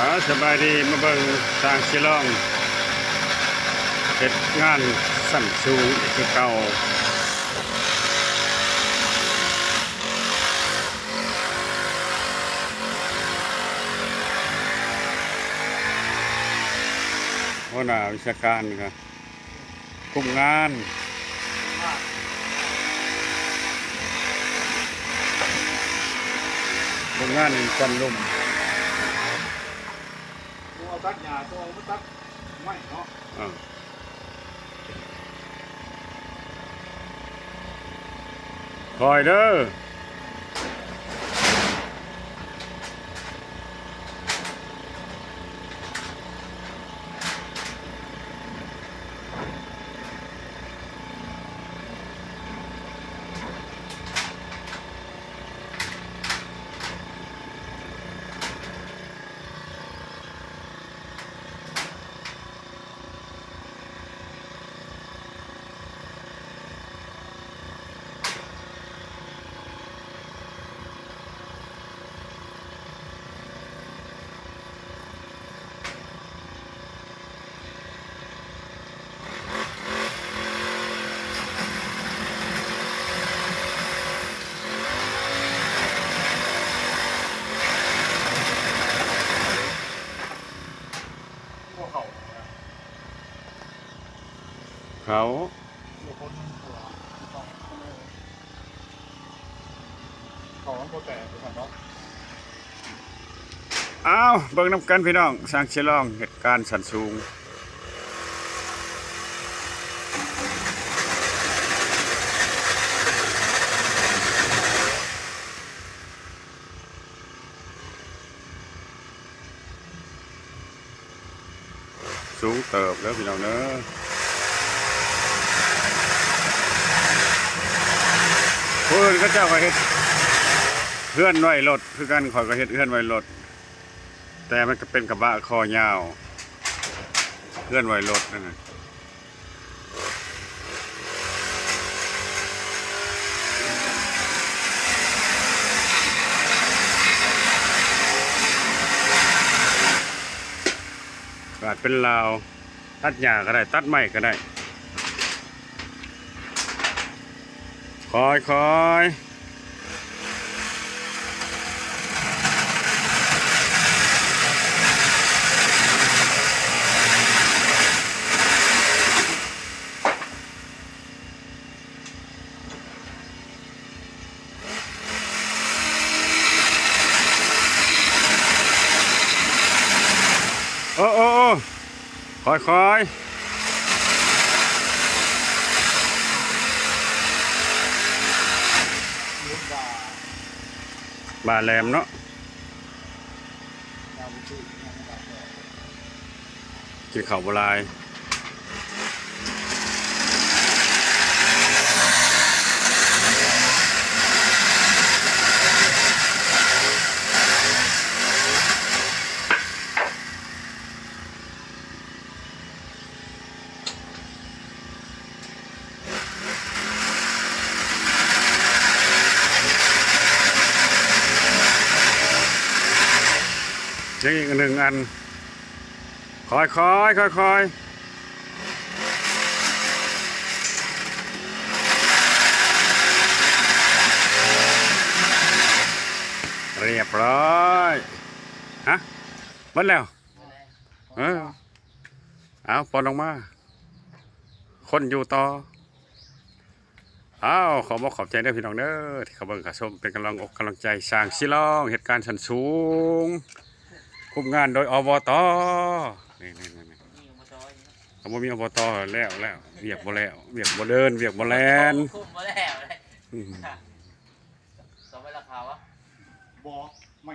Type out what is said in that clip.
ເອົາ ສະບາຍດີ ມາເບິ່ງຊ່າງສີລອງເຮັດງານຊັ້ນສູງອີກຄືເກົ່າ. ຫົວໜ້າວິຊາການກະຄຸມງານ ຄຸມງານຢູ່ຊັ້ນລຸ່ມ. ເອົາຕັດຫຍ້າ ເອົາມາຕັດໄມ້ເນາະ. ເອີ ຄ່ອຍເດີ. ບໍ່ເຂົ້າ ເຂົ້າ ເຂົ້າມັນບໍ່ແຕກ ວ່າຊັ້ນເນາະ. ອ້າວ ເບິ່ງນຳກັນພີ່ນ້ອງ ຊ່າງສີລອງເຮັດການຊັ້ນສູງ. ສູງເຕີບເດີພີ່ນ້ອງເດີ. ຜູ້ອື່ນເຂົາເຈົ້າກໍເຮັດເຮືອນໄວ້ລົດຄືກັນ ຂ້ອຍກໍເຮັດເຮືອນໄວ້ລົດ ແຕ່ມັນກໍເປັນກະບະຄໍຍາວ ເຮືອນໄວ້ລົດນັ້ນນະ. ອາດເປັນລາວ ຕັດຫຍ້າກໍໄດ້ ຕັດໄມ້ກໍໄດ້ ຄ່ອຍໆ. ໂອ້ ໂອ້ ໂອ້ ຄ່ອຍໆ. ບ່າແຫຼມເນາະ. ກິນເຂົ້າບໍ່ຫຼາຍ. ຍັງອີກໜຶ່ງອັນ ຄ່ອຍໆ ຄ່ອຍໆ. ຮຽບຮ້ອຍ. ຮະ ໝົດແລ້ວ. ເອີ ເອົາ ປ່ອນອອກມາ ຄົນຢູ່ຕໍ່. ອ້າວ ຂໍບອກຂອບໃຈເດີພີ່ນ້ອງເດີ ທີ່ເຂົ້າເບິ່ງເຂົ້າຊົມ ເປັນກຳລັງອົກກຳລັງໃຈ ຊ່າງສີລອງເຮັດການຊັ້ນສູງ ຄຸມງານໂດຍ ອບຕ. ນີ້ໆໆ ຖ້າບໍ່ມີ ອບຕ ແລ້ວ ແລ້ວ ວຽກບໍ່ແລ້ວ ວຽກບໍ່ເດີນ ວຽກບໍ່ແລ່ນ ຄຸມບໍ່ແລ້ວເລີຍ. ອືມ ຕໍ່ໄປລາຄາວະ? ບໍ່ ໄມ້